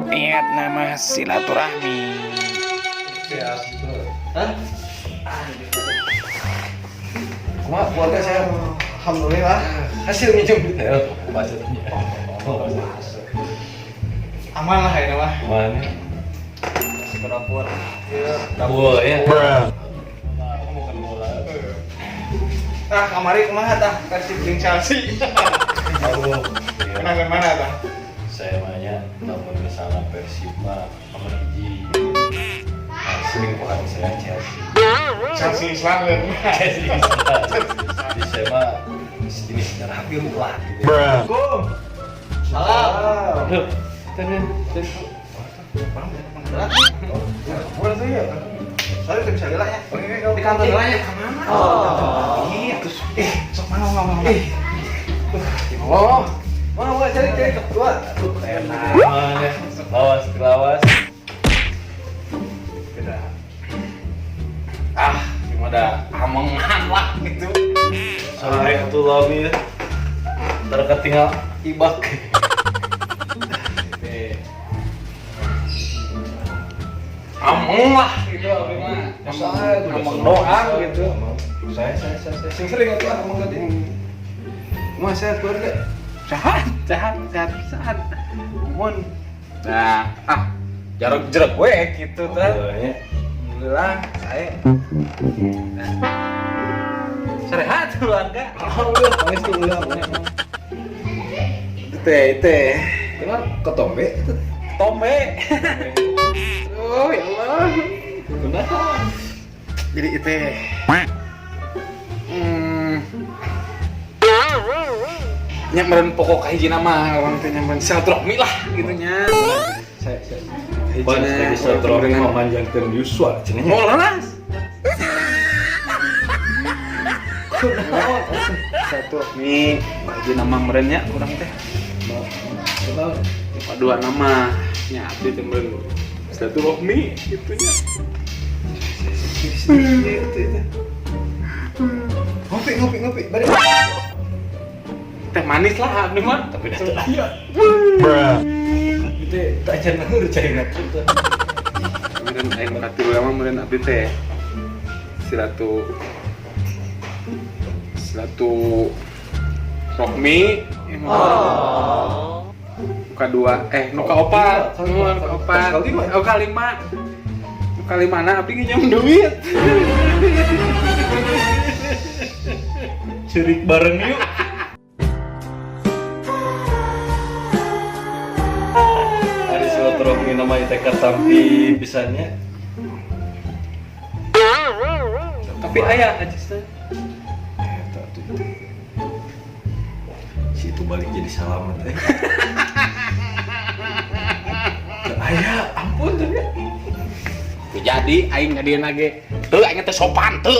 Niat nama silaturahmi. Hah? Kumaha keluarga saya? Alhamdulillah. Hasil minjem duit ya, aku baca tanya. Oh, Aman lah ini mah. mana? Ke dapur. Bola ya. Bukan bola. Nah, kamari kumaha tah Persib jeung Chelsea? Aduh, iya. Menangan mana tah? Saya mah namun misalnya Persib mah nomor hiji. Nah, selingkuhan saya Chelsea. Chelsea Islam kan. Chelsea. Jadi saya mah sejenis darah biru lah. Gitu. Assalamualaikum. Salam. Aduh, tanya. Boleh tuh ya. Soalnya tuh bisa lah ya. Di kantor lah ya. Kemana? Oh. Iya, terus sok mana ngomong. Oh, Mana mau cari cari ketua. enak. Mana? Lawas lawas. Beda. Ah, gimana amongan lah gitu. Sore itu lami ya. Ntar ketinggal ibak. Ameng lah gitu abdi mah. Ameng doang gitu. Saya. Sing sering atuh ah ameng tadi. Kumaha sehat keluarga? Sehat, sehat, sehat, sehat. Mun. Nah, ah jarek-jarek we gitu tah. Alhamdulillah. Alhamdulillah, saya. Nah. Sehat keluarga. Alhamdulillah, pangestu ulah. Itu teh, itu. Kenapa ketombe itu? Tombe. Oh, ya Allah. Kenapa? Jadi itu. Nya meureun pokok kahiji nama orang teh nya meureun silaturahmi lah gitu nya. Saya. Hijina, Ban lagi silaturahmi memanjangkeun yuswa cenah nya. Mau leras. Silaturahmi kahiji nama meureun nya urang teh. Kenapa? Dua nama nya abdi teh meureun silaturahmi gitu nya. Itu itu. Ngopi ngopi ngopi. Bari. Teh manis lah abdi mah. Tapi dah teu aya. Itu tak acan neur caina teh. Meureun aing katilu mah meureun abdi teh silaturahmi. Oh. Nu kadua nu kaopat, nu kaopat, oh kalima. Nu kalimana abdi nginjem duit. Cerik bareng yuk. Hari silaturahmi nama teh katampi pisannya. Tapi aya ajisna. Eta tuh. Si itu balik jadi salamet eh. Ayah, ampun tuh ya. Teu jadi aing ngadieu ge. Teu aing teh sopan teu.